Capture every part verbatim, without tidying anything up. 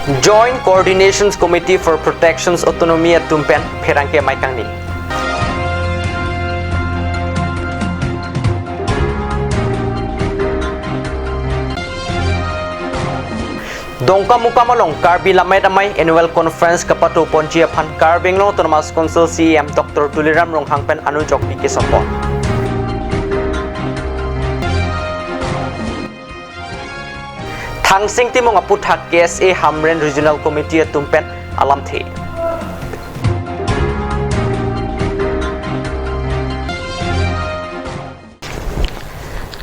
Joint Coordination Committee for Protection's Autonomy atum pen pherangke amei kangni. Dongkamukam along Karbi Lammet Amei Annual Conference kapatoponji aphan Karbi Anglong Autonomous Council C E M Doctor Tuliram Ronghang pen anujokpi kesopon. Thangsing Timung aputhak K S A Hamren Regional Committee atum pen alamthe.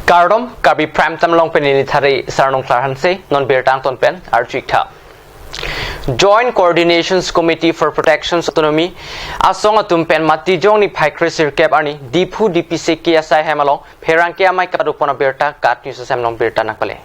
Kardom, Karbi Prime Time along pen neli Thari Sarnung Klarhanse, non birta angton pen arju-ik tha. Joint Coordination Committee for Protection's Autonomy asong atum pen Matijong niphai kre sirkep arni Diphu D P C K asai hem along pherangke amei kapadopon abirta KAT News asem along birta nangpale.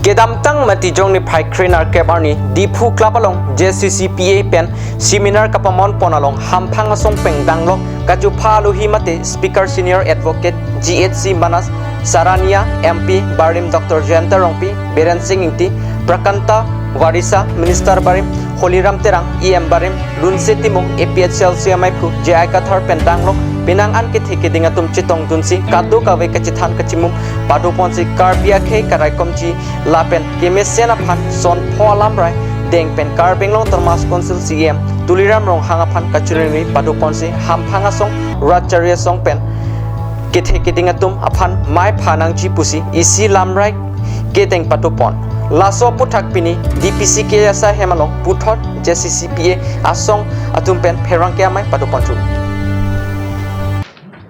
Kedamtang Matijong niphai kre nerkep arni Diphu Club along J C C P A pen seminar kapamonpon along hamphang asong pengdanglok kachopha alohi mate Speaker Senior Advocate G H C Manas Sarania, M P barim Doctor Jayanta Rongpi, Biren Singh Ingti, Prakanta Warisa, Minister barim Holiram Terang, E M barim Lunse Timung, A P H L C ameiphu J I Kathar pen danglok penang an kethe keding atum chetongdunsi kadokave kachethan kachimum padoponsi Karbi akhei karaikomji lapen kemesen aphan son pho alamrai deng pen Karbi Anglong Autonomous Council C E M Tuliram Ronghang aphan kachiningri padoponsi hamphang asong rat chari asong pen kethe keding atum aphan mei phanangji pusi isi lamrai kedeng padopon. Laso aputhak pini D P C K asai hem along puthot J C C P A asong atum pen pherangke amei padoponthu.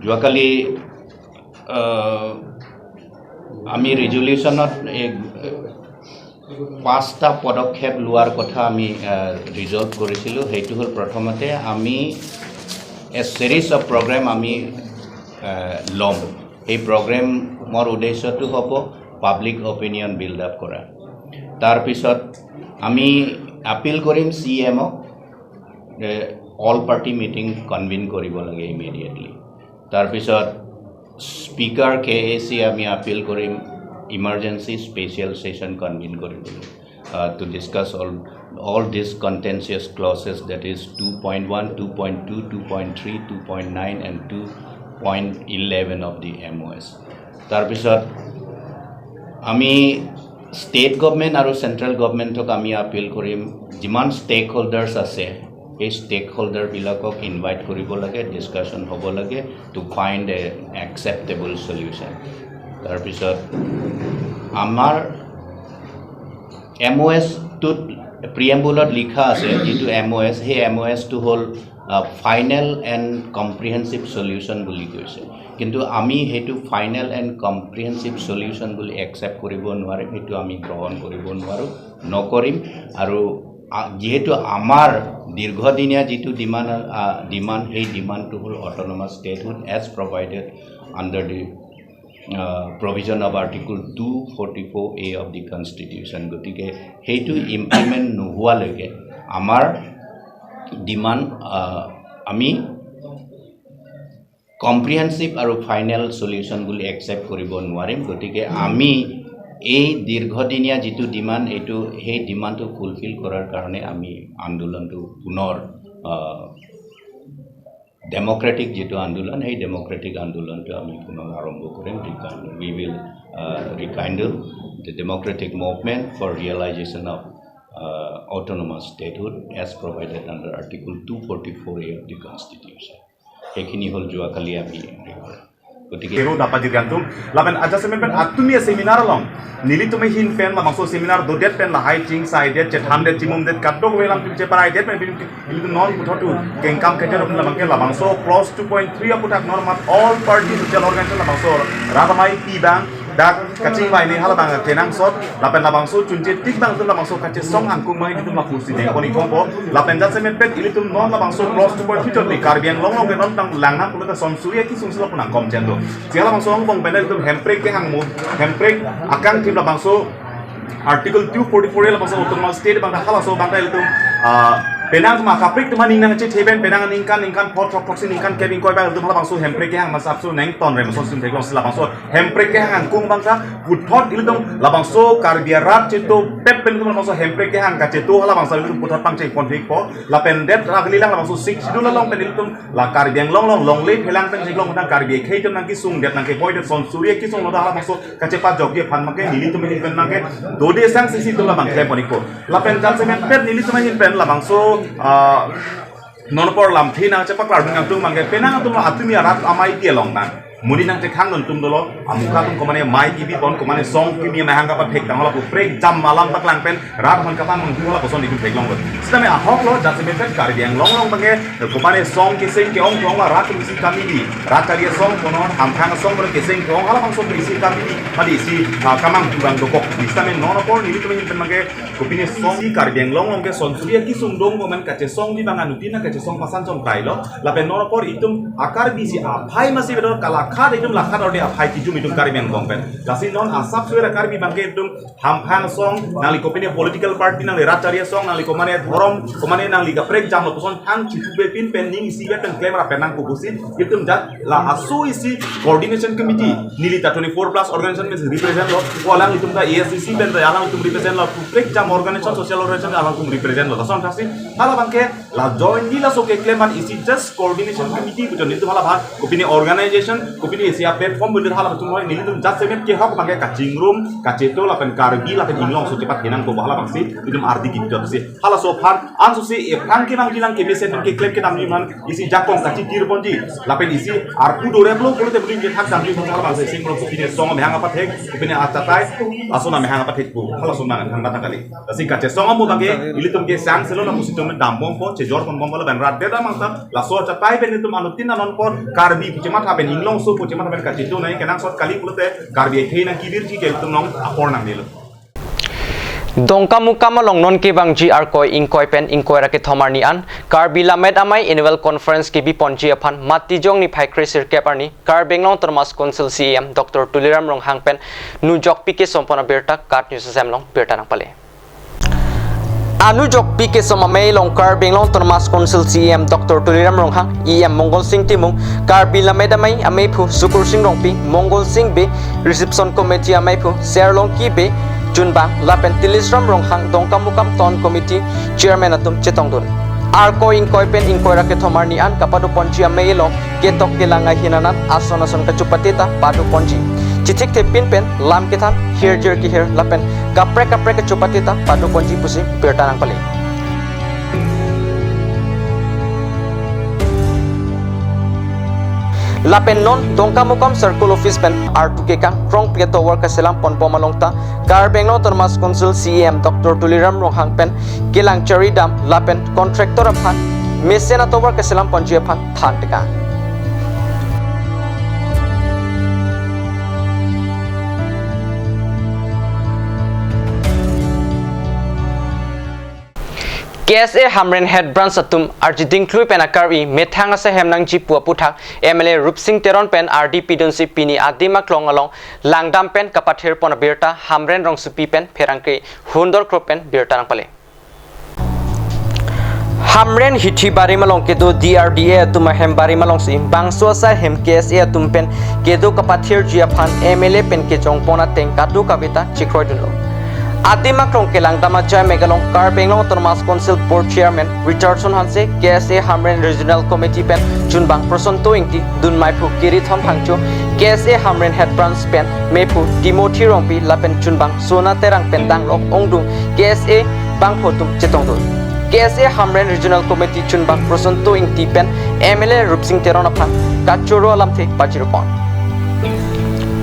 যোৱাকালি, আহ, আমি ৰিজলিউশ্যনত এই পাঁচটা পদক্ষেপ লোৱাৰ কথা আমি, আহ, ৰিজল্ভ কৰিছিলোঁ। সেইটো হ'ল, প্ৰথমতে আমি এ ছিৰিজ অফ প্ৰগ্ৰেম আমি, আহ, ল'ম। সেই প্ৰগ্ৰেমৰ উদ্দেশ্যটো হ'ব পাব্লিক অপিনিয়ন বিল্ড আপ কৰা। তাৰপিছত আমি আপিল কৰিম চি ই এমক, অল পাৰ্টি মিটিং কনভিন কৰিব লাগে ইমিডিয়েটলি। তাৰপিছত স্পিকাৰ কে এ চি আমি আপিল কৰিম ইমাৰ্জেঞ্চি স্পেচিয়েল ছেছন কনভিন কৰিবলৈ, uh, to discuss all, all these contentious clauses, that is two point one, two point two, two point three, two point nine and two point eleven of the M O S. তাৰপিছত আমি state government আৰু চেণ্ট্ৰেল গভৰ্ণমেণ্টক আমি আপিল কৰিম, যিমান stake holders আছে, সেই ষ্টেক হোল্ডাৰবিলাকক ইনভাইট কৰিব লাগে, ডিছকাশ্যন হ'ব লাগে, to find a acceptable solution. তাৰপিছত আমাৰ এম অ' এছটোত প্ৰিএম্বুলত লিখা আছে, যিটো এম অ' এছ, সেই এম অ' এছটো হ'ল, আহ, ফাইনেল এণ্ড কম্প্ৰিহেনচিভ চলিউশ্যন বুলি কৈছে। কিন্তু আমি সেইটো ফাইনেল এণ্ড কম্প্ৰিহেনচিভ চলিউশ্যন বুলি একচেপ্ট কৰিব নোৱাৰিম, সেইটো আমি গ্ৰহণ কৰিব নোৱাৰোঁ, নকৰিম। আৰু, আ, যিহেতু আমাৰ দীৰ্ঘদিনীয়া যিটো ডিমাণ্ড, আ, ডিমাণ্ড, সেই ডিমাণ্ডটো হ'ল autonomous statehood as provided under the, a, provision of Article two forty-four A of the Constitution। গতিকে সেইটো ইমপ্লিমেণ্ট নোহোৱালৈকে আমাৰ ডিমাণ্ড, আ, আমি কম্প্ৰিহেনচিভ আৰু ফাইনেল চলিউশ্যন বুলি একচেপ্ট কৰিব নোৱাৰিম। গতিকে আমি এই দীৰ্ঘদিনীয়া যিটো ডিমাণ্ড, এইটো, সেই ডিমাণ্ডটো ফুলফিল কৰাৰ কাৰণে আমি আন্দোলনটো পুনৰ, আহ, ডেমক্ৰেটিক যিটো আন্দোলন, সেই ডেমক্ৰেটিক আন্দোলনটো আমি পুনৰ আৰম্ভ কৰিম। Rekindle, we will, uh, rekindle the democratic movement for realization of, uh, autonomous statehood as provided under Article two forty-four A of the Constitution। সেইখিনি হ'ল যোৱাকালি আমি হেৰি কৰা। গতিকে Kero dapat jirgantung, lapen adjustment pen atum ya seminar along nelitum ahin pen labangso seminar dodet pen lahai ching saidet, chethandet, chimumdet, kadokave alam tum cheparaidet pen ilitum non puthot kengkam keja dok labang ke labangso clause two point three aputhak non mat all party social organization labangso rat amei pi abang dak kachingvai ni halabang kenangsot lapen labangso chunche tik abang tum labangso kachesong angkung abang ilitum lapusi dengpon ingkongpo lapen adjustment pen ilitum non labangso clause two point three chot ni Karbi Anglong along ke non tang langnang pulo ta son suri aki sung sila punang kom chen do. Sia labangso angbong pen ilitum hemprek kehangmu, hemprek akangthim labangso Article two forty-four A labangso autonomous state abang halaso abang ilitum, ah, Penang ma kaprek atum aning nangchethe pen penang ningkan ningkan phongo throksi ningkan kep ingkoi abang atum halabangso Hemprek kehang masap su neng ton rem so sim theklongsi labangso Hemprek kehang angkung abang sa puthot ilitum labangso Karbi arat chetopet pen ilitum labangso Hemprek kehang kacheto halabangso ilitum puthot pangcheng pon thikpo lapen det ragli lang labangso Sixth Schedule along pen ilitum la Karbi Anglong along longle phelang pen theklong tang Karbi akhei atum nangkesung det nangkeboi det son suri kesung lo dak labangso kachepajokji aphan make nelitum ahin pen make dode sang sisi atum labang klem pon ikpo. Lapen jasemet pet nelitum ahin pen labangso, ah, non apor lamthe nangchepaklar nangtum make penang atum atumi arat amei pi along nang. Monit nangchekhang dun atum dolo, amuka atum komane mei kibi pon, komane song kimi mehang kapathek tang lapu prekjam alam paklang pen rat hon kapamanghu lapuson itum theklonglo. Sitame ahok lo, jasemet pet Karbi Anglong along make komane song keseng ke-ong ke-ong rat atum isi kami di, rat kari asong kono, hamphang asong kono keseng ke-ong halabangso isi kami di, madi isi, ah, kamanghu abang dokok. Sitame non apor nelitum ahin pen make kopine song isi Karbi Anglong along ke son suri kesung dong koman kachesongji abang anuttin nangkachesong pasan chom krai lo. Lapen non apor itum a-Karbi si aphai masi bedor kalakhat itum lakhat orde aphai kijum itum Karbi Anglong pen. Lasi non asap suera Karbi abang ke itum hamphang asong, nangli kopine political party, nangli rat kari asong, nangli komane dhorom, komane nangli kaprek jam lapuson hang chipupe pin pen ning isi vet pen klem ra pen nangpo pusi, itum jat la aso isi coordination committee, neli ta twenty-four plus organization pen represent lo, ko alanglitum ta A S D C pen ta alanglitum represent lo, prekjam organization, social organization alanglitum represent lo. Lason thasi, halabang ke, la jointly laso keklem an isi just coordination committee pu chon nelitum halabang kopine organization, kopine isi a-platform pu nelitum halabang tum hoi nelitum jasemet kehok abang ke kachingrum, kacheto lapen Karbi lapen inglong so chepat henang ko halabangsi itum ardi kejutsi. Halaso aphan ansosi ephrang kevangji lang kemesen keklem kedamji aphan isi jakong kachitir ponji. Lapen isi arpu doreplo pulote budi kethak damji aphan halabangsi isi inglong kopine song mehang apathek, kopine achatai, laso na mehang apathek pu. Halaso na hang kali. Lasi kachesong amo abang ke, ilitum ke sang selo na pusi itum dambompo, chejor ponbompo lapen rat beda mangsa, laso achatai pen itum anuttin non apor, Karbi pu chematha pen inglong so pu chematha pen kacheto nai kenangsot kali pulote, Karbi akhei nangkebirji ke itum non apor nangnelo. Dongkamukam along non kevangji Arkoi ingkoi pen ingkoi ra kethom arni an, Karbi Lammet Amei Annual Conference kebi ponji aphan Matijong niphai kre sirkep arni, Karbi Anglong Autonomous Council C E M Doctor Tuliram Ronghang pen nujokpi kesom pon abirta KAT News asem along birta nangpale. Anujokpi kesom amei along Karbi Anglong Autonomous Council C E M Doctor Tuliram Ronghang, E M Mongol Sing Timung, Karbi Lammet Amei ameiphu Sukursing Rongpi, Mongol Sing Bey, Reception Committee ameiphu Serlongki Bey, chunbang lapen Tuliram Ronghang Dongkamukam Town Committee Chairman atum chetongdun. Arkoi ingkoi pen ingkoi ra kethom arni an kapado ponji amei along ketok kelang ahin anan ason ason kachupate ta pado ponji. Chithikthepin pen lam kethan, hirjir kehir lapen kaprek kaprek kachupate ta pado ponji pusi birta nangpale. Lapen non Dongkamukam Circle Office pen artu kekang krongpi atovar kaselam ponbom along ta Karbi Anglong Autonomous Council C E M Doctor Tuliram Ronghang pen kelang charidam lapen contractor aphan mesen atovar kaselam ponji aphan than tekang. K S A Hamren Head Branch atum arjiding klui pen akarwi methang asa hem nangji pu aputhak M L A Rupsing Teron pen ardi pidunsi pini adim aklong along langdam pen kapathir pon abirta Hamren rongsopi pen pherangke hundor kro pen birta nangpale. Hamren hithi barim along kedo D R D A atum ahem barim alongsi bangso asai hem K S A atum pen kedo kapathirji aphan M L A pen kejong pon ateng kadokave ta chikroidunlo. Adim aklong kelangdam achai mek along Karbi Anglong Autonomous Council Board Chairman Richardson Hanse, K S A Hamren Regional Committee pen chunbang Prosanto Ingti, dunmeiphu Kirithon Phangcho, K S A Hamren Head Branch pen meiphu Timothy Rongpi lapen chunbang Sona Terang pen danglok ongdung K S A bangphu atum chetongdun. K S A Hamren Regional Committee chunbang Prosanto Ingti pen M L A Rupsing Teron aphan kachoro alamthe pajirpon.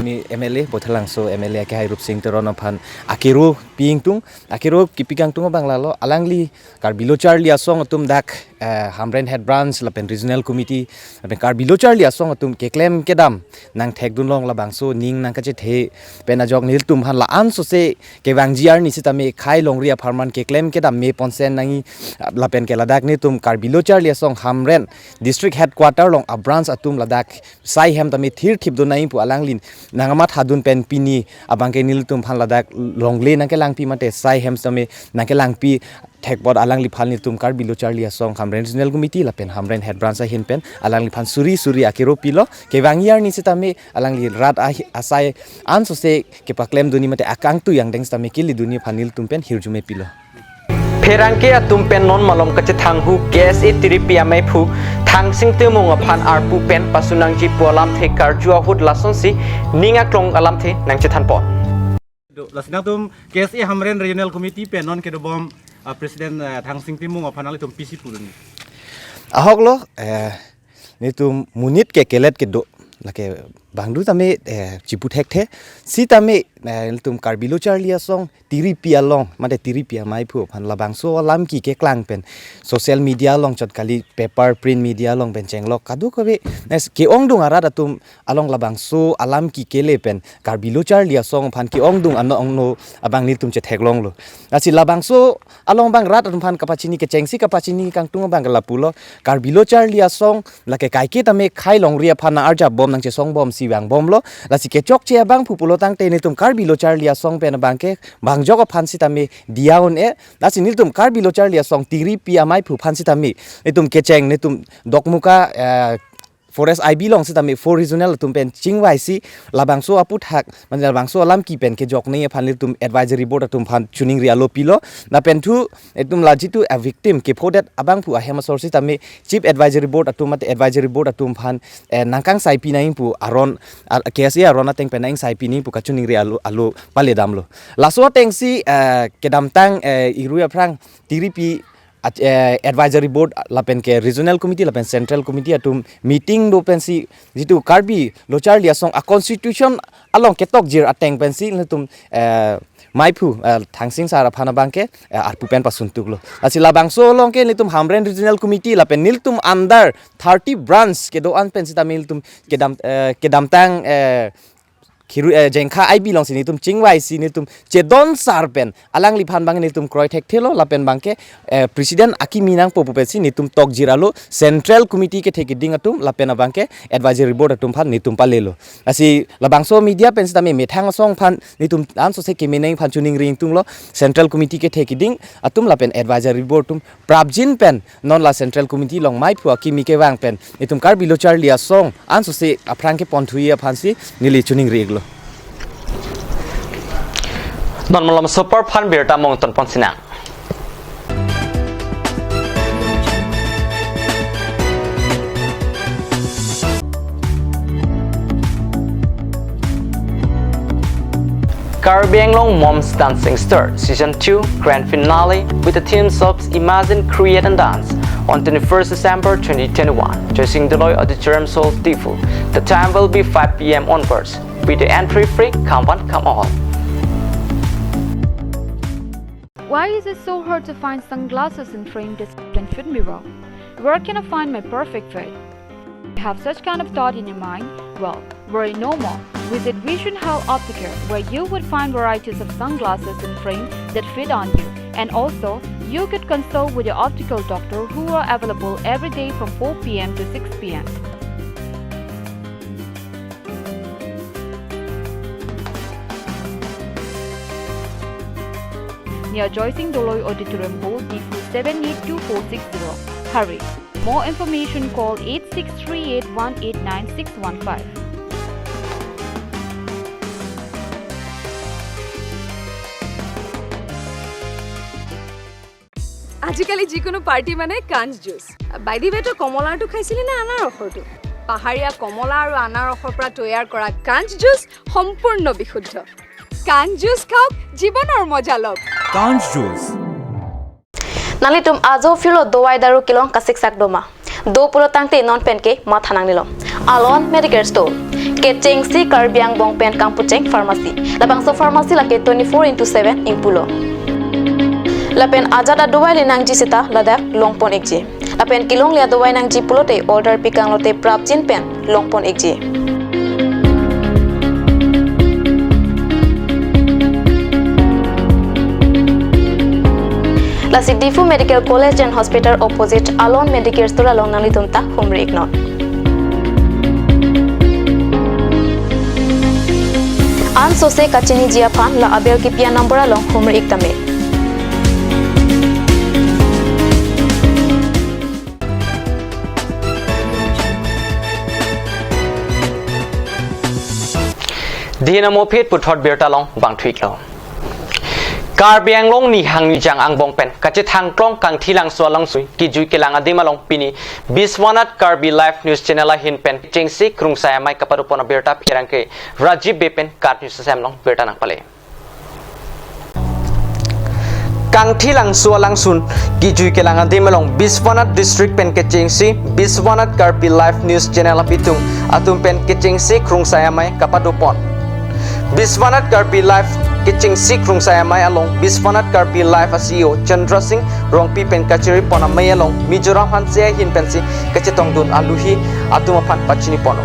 Mi M L A Bothalangso M L A akehai Rupsing Teron aphan akero pi ingtung, akero kipi kangtung abang lalo, alangli Karbi Lo Charli Asong atum dak, eh, Hamren Head Branch lapen Regional Committee lapen Karbi Lo Charli Asong atum keklem kedam nangthekdunlong labangso ning nangkachethe pen ajok nelitum aphan la-ansose kevangji arni sitame khei longri apharman keklem kedam me ponsen nangji, lapen ke ladak nelitum Karbi Lo Charli Asong Hamren District Headquarter along a-branch atum ladak sai hem tame thirthipdun nangji pu alanglin nangmathadun pen pini abangke nelitum aphan ladak longle nangkelang langpi mate sai hem sitame nangkelangpi thekpot alangliphan nelitum Karbi Lo Charli Asong Hamren Regional Committee lapen Hamren Head Branch ahin pen alangliphan suri suri akero pilo. Kevangji arni sitame alangli rat ahi- asai ansose kepaklemdunji mate akangtui angdeng sitame kelidunji aphan nelitum pen hirjume pilo. Pherangke atum pen non malom kachethanghu K S A Tiripi amaiphu Thangsing Timung aphan arpu pen pasunangji pu alamthe karju ahut lasonsi ning aklong alamthe nangchethanpon. Do, lasi nangtum K S A Hamren Regional Committee pen non kedobom, ah, President, ah, Thangsing Timung aphan nanglitum pisi pudun. Ahok lo, eh, nelitum monit ke kelet kedo, lake bangdu tame, eh, chipu thekthe, sitame, eh, nelitum Karbi Lo Charli Asong Tiripi along, mate Tiripi amaiphu aphan labangso alam keklang pen social media along chot kali paper print media along pen chenglok kadokave, nes ke-ongdung arat atum along labangso alam kekele pen Karbi Lo Charli Asong aphan ke-ongdung ano ongno abang nelitum chetheklonglo. Lasi labangso along abang rat atum aphan kapachini kechengsi kapachini kangtung abang lapulo, Karbi Lo Charli Asong lake kaike tame khai longri aphan nang-arjapbom nangchesongbomsi vangbomlo. Lasi kechokche abangphu pulo tangte nelitum Karbi Lo Charli Asong pen abangke bangjok aphan sitame diya un-e. Lasi nelitum Karbi Lo Charli Asong Tiripi amaiphu aphan sitame nelitum kecheng nelitum Dokmoka, eh, Forest I B along sitame four regional atum pen chingvaisi labangso aputhak, mane labangso alam ki pen kejok nangji aphan nelitum advisory board atum aphan choningri alo pilo. Lapen thu nelitum la jitu a victim kephodet abangphu ahem asor sitame chief advisory board atum mate advisory board atum aphan, eh, nangkangsaipi nangji pu aron, ah, K S A aron ateng pen nangkangsaipi nangji pu kachoningri alo, alo paledamlo. Laso atengsi, eh, kedamtang, eh, irui aphrang Tiripi at-, eh, advisory board lapen ke regional committee lapen central committee atum meeting do pensi jitu Karbi Lo Charli Asong a constitution along ketokjir ateng pensi nelitum, eh, maiphu, eh, Thangsing sar aphan abangke, eh, arpu pen pasuntuklo. Lasi labangso along ke nelitum Hamren Regional Committee lapen nelitum under thirty branch kedo-an pen sitame nelitum kedam, eh, kedamtang, eh, Khiru, eh, Jengkha I B alongsi nelitum chingvaisi nelitum chedon sar pen alangliphan abang nelitum kroi thekthelo lapen abangke, eh, president akimi nangpo pu pensi nelitum tokjir alo central committee kethe keding atum lapen abangke advisory board atum aphan nelitum palelo. Lasi labangso media pen sitame methang asong aphan nelitum ansose keme nangji aphan choningri ingtunglo, central committee kethe keding atum lapen advisory board atum prapjin pen non la central committee along maiphu akimi kevang pen nelitum Karbi Lo Charli Asong ansose aphrang keponthuji aphansi neli choningri iklo. Non malom super phan birta mongton pon sinang. Karbi Anglong Moms Dancing Star Season two Grand Finale with the themes of Imagine, Create and Dance on twenty-first December twenty twenty-one, Joysing Doloi Auditorium, Seoul, Diphu. The time will be five p m onwards. With the entry free, come one, come all. Why is it so hard to find sunglasses in frame, display and fit mirror? Where can I find my perfect fit? Have such kind of thought in your mind? Well, worry no more. Visit Vision Health Opticare, where you would find varieties of sunglasses in frame that fit on you. And also, you could consult with your optical doctor who are available every day from four p m to six p m. Near Joysing Doloi Auditorium, Seoul, Diphu seven eight two four six zero. Hurry! More information, call eight six three eight one eight nine six one five. আজিকালি যিকোনো পাৰ্টি মানে কাঞ্চ juice. By the ৱে, তই কমলাৰটো খাইছিলি নে আনাৰসৰটো? পাহাৰীয়া কমলা আৰু আনাৰসৰ পৰা তৈয়াৰ কৰা কাঞ্চ জুচ সম্পূৰ্ণ বিশুদ্ধ। কাঞ্চ জুচ খাওক, জীৱনৰ মজা লওক। Kanj Juice. Nanglitum ajo phirlo dovai daru kelong kasiksak doma? Do pulo tangte non pen ke matha nangnelo. Alon Medicare Store. Kechengsi Karbi angbong pen kangpucheng pharmacy. Labangso pharmacy lake twenty-four into seven ingpulo. Lapen ajat adovai le nangji seta ladak longpon ikji. Lapen kelongle adovai nangji pulote order pikanglote prapjin pen longpon ikji. Lasi Diphu Medical College and Hospital opposite Alon Medicare Store along nanglitum ta humri iknon. Anso se kachiniji aphan la aber kipi a-number along humri ik tame. Dina Mophet puthot birta along bang thu iklo. Karbi Anglong Nihang Nijang angbong pen kachethangklong Kangthilangso alangsun kijui kelang adim along pini Biswanath Karbi Live News Channel ahin pen chengsi krungsai amei kapadopon abirta pherangke Rajiv Bey pen KAT News asem along birta nangpale. Kangthilangso alangsun kijui kelang adim along Biswanath District pen kechengsi Biswanath Karbi Live News Channel apitung atum pen kechengsi krungsai amei kapadopon. Biswanath Karbi Live kechengsi krungsai amei along Biswanath Karbi Live a-C E O Chandra Singh Rongpi pen kachiripon amei along Mizoram hanse ahin pensi kachetongdun aluhi atum aphan pachiniponlo.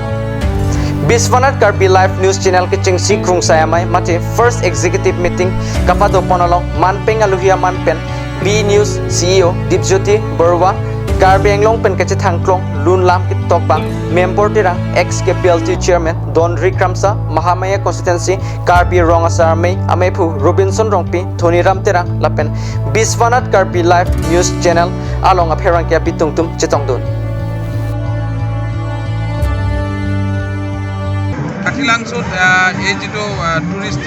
Biswanath Karbi Live News Channel kechengsi krungsai amei mate first executive meeting kapadopon along manpeng aluhi aman pen B News C E O Dipjyoti Barua, Karbi Anglong pen kachethangklong lun lam kitokbang member Terang, ex K P L T chairman Donri Kramsa, Mahamaya constituency Karbi Rong Asar Amei, ameiphu Robinson Rongpi, Thoniram Terang lapen Biswanath Karbi Live News Channel along apherangke apitung atum chetongdun. কাঠিলাংচুত আহ, এই যিটো tourist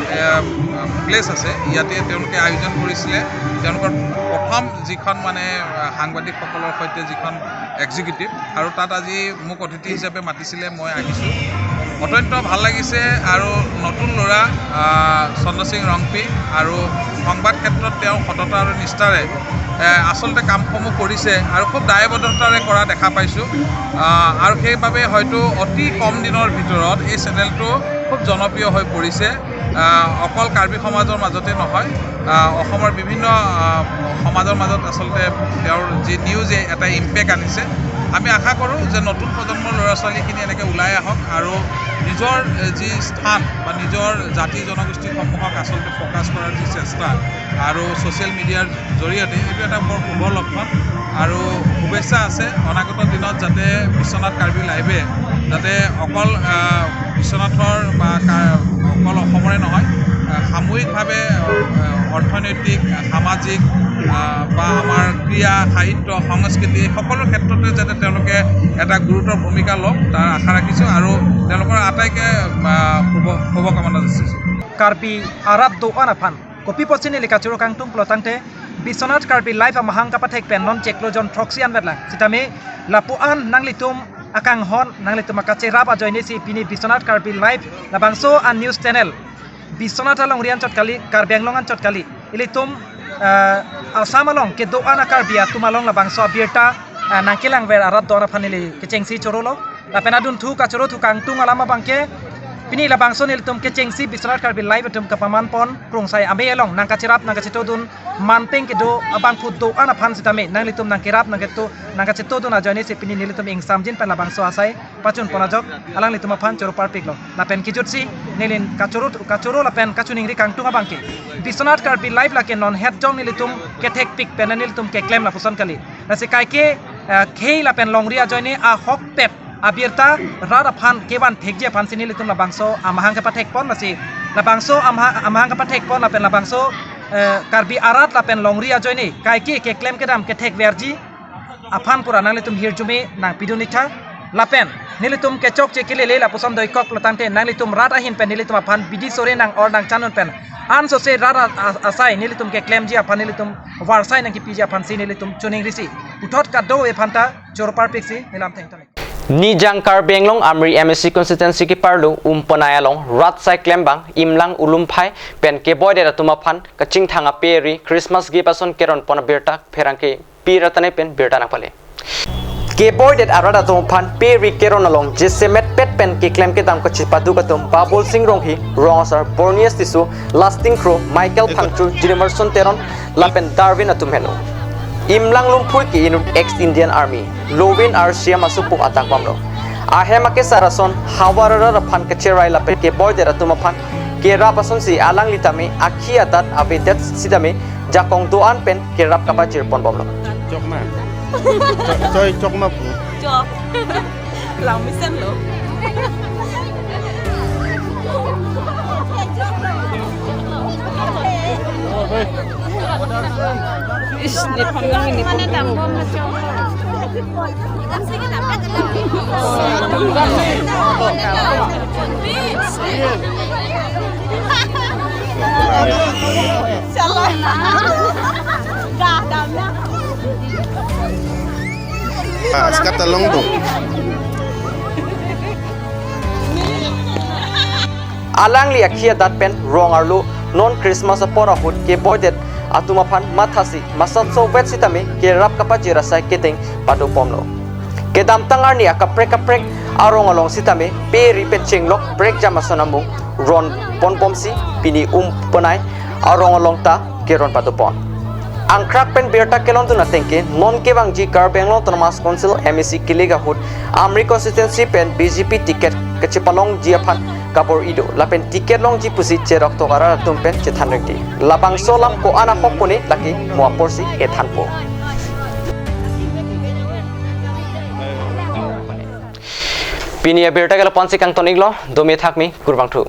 place আছে, ইয়াতে তেওঁলোকে আয়োজন কৰিছিলে তেওঁলোকৰ প্ৰথম যিখন মানে আহ, সাংবাদিকসকলৰ সৈতে যিখন এক্সিকিউটিভ, আৰু তাত আজি মোক অতিথি হিচাপে মাতিছিলে, মই আহিছোঁ। অত্যন্ত ভাল লাগিছে। আৰু নতুন ল'ৰা আহ, চন্দ্ৰ সিং ৰংপি আৰু সংবাদ ক্ষেত্ৰত তেওঁ সততা আৰু নিষ্ঠাৰে এ, আচলতে কামসমূহ কৰিছে আৰু খুব দায়বদ্ধতাৰে কৰা দেখা পাইছোঁ। আহ, আৰু সেইবাবে হয়তো অতি কম দিনৰ ভিতৰত এই চেনেলটো খুব জনপ্ৰিয় হৈ পৰিছে। আহ, অকল কাৰ্বি সমাজৰ মাজতে নহয়, আহ, অসমৰ বিভিন্ন আহ, সমাজৰ মাজত আচলতে তেওঁৰ যি নিউজে এটা ইম্পেক্ট আনিছে। আমি আশা কৰোঁ যে নতুন প্ৰজন্মৰ ল'ৰা ছোৱালীখিনি এনেকৈ ওলাই আহক আৰু নিজৰ এ, যি স্থান বা নিজৰ জাতি জনগোষ্ঠীসমূহক আচলতে ফ'কাছ কৰাৰ যি চেষ্টা আৰু ছ'চিয়েল মিডিয়াৰ জৰিয়তে এইটো এটা বৰ শুভ লক্ষণ আৰু শুভেচ্ছা আছে। অনাগত দিনত যাতে বিশ্বনাথ কাৰ্বি লাইভে যাতে অকল আহ, বিশ্বনাথৰ বা কা- অকল অসমৰে নহয়, আহ, সামূহিকভাৱে আহ, অৰ্থনৈতিক, সামাজিক আহ, বা আমাৰ ক্ৰীড়া, সাহিত্য, সংস্কৃতি সকলো ক্ষেত্ৰতে যাতে তেওঁলোকে এটা গুৰুতৰ ভূমিকা লওক, তাৰ আশা ৰাখিছোঁ আৰু তেওঁলোকৰ আটাইকে আহ, শুভ শুভকামনা যাচিছোঁ। Karbi arat do-an aphan kopi apotsi neli kachoro kangtung pulo tangte, Biswanath Karbi Live amahang kapathek pen non chiklo jon throksi anvet lang. Sitame lapu-an nanglitum akanghon, nanglitum akacherap ajoine si pini Biswanath Karbi Live labangso a-news channel, Biswanath alongri anchot kali, Karbi Anglong anchot kali, ilitum ah, Assam along kedo-an a-Karbi atum along labangso abirta ah, nangkelangver arat do-an aphan neli kechengsi chorolo. Lapen adunthu kachoro thu kangtung alam abangke, pini labangso nelitum kechengsi Biswanath Karbi Live atum kapamanpon krungsai amei along nangkacherap nangkachetodun manpeng kedo abangphu do-an aphan sitame nanglitum nangkerap nangketo nangkachetodun ajoine si pini nelitum ingsamjin pen labangso asai pachunpon ajok alanglitum aphan choro parpiklo. Lapen kejutsi neli kachoro kachoro lapen kachiningri kangtung abangke, Biswanath Karbi Live lake non hetjong nelitum kethekpik pen nelitum keklem lapuson kali. Lasi kaike eh, khei lapen longri ajoine ahokpet abirta rat aphan kevan thekji aphansi nelitum labangso amahang kepathekpon, lasi labangso amha- amahang kepathekpon lapen labangso eh, Karbi arat lapen longri ajoine kaike keklem kedam kethekverji aphan pura nanglitum hirjume nangpidun iktha. Lapen nelitum kechokche kelele lapuson doikok pulo tangte nanglitum rat ahin pen nelitum aphan bidi sore nang-or nangchanun pen ansose rat a- a- asai nelitum keklemji aphan nelitum varsai nangkipiji aphansi nelitum chiningrisi. Puthot kado-e aphanta choro parpiksi nelam thengtang. Nijang Karbi Anglong Amri M A C constituency keparlo Umpanai along rat sai klembang Imlang Ulumphai pen keboidet atum aphan kachingthang a-peri Christmas gift ason keronpon abirta pherangke P Ratane pen birta nangpale. Keboidet arat atum aphan peri keron along jasemet pet pen keklem kedam kachipaduk atum Babul Singh Ronghi, Rong Asar, Bornias Tisso, Lasting Kro, Michael Phangcho, Jinimerson Teron, lapen Darwin atum henlo. Imlang Lumphui ke inut ex Indian Army, Lovin R C M asopo adak bamlo. Ahem akesar ason havar arat aphan kecherai lapen keboidet atum aphan kerap asonsi alangli tame akhi adat avedet sitame jakong do-an pen kerap kapachirpon bomlo. Chokma. Cho- Choi Chokma pu. Chok. Langmesen lo. Ish, Nepal nang ini. Ah, skat talong do. Alangli akhei adat pen rong arlo non Christmas apor ahut keboidet atum aphan mathasi masatso vet sitame kerap kapajir asai keteng padopomlo. Kedamtang arni akaprek kaprek arong along sitame pe ri pen chenglok prekjam ason amung ron ponbomsi pini um penai arong along ta keron padopon. Angkrak pen birta kelongdun atengke non kevangji Karbi Anglong Autonomous Council M A C kilik ahut Amri constituency pen B J P ticket kachepalongji aphan kabor-i do lapen ticket longji pusi cherok tok arat atum pen chethan rengti. Labangso alam ko-an ahok pone lake mo aporsi ethanpo. Pini abirta ke lapu-ansi kangton iklo, dome thakmi, kurvangthu.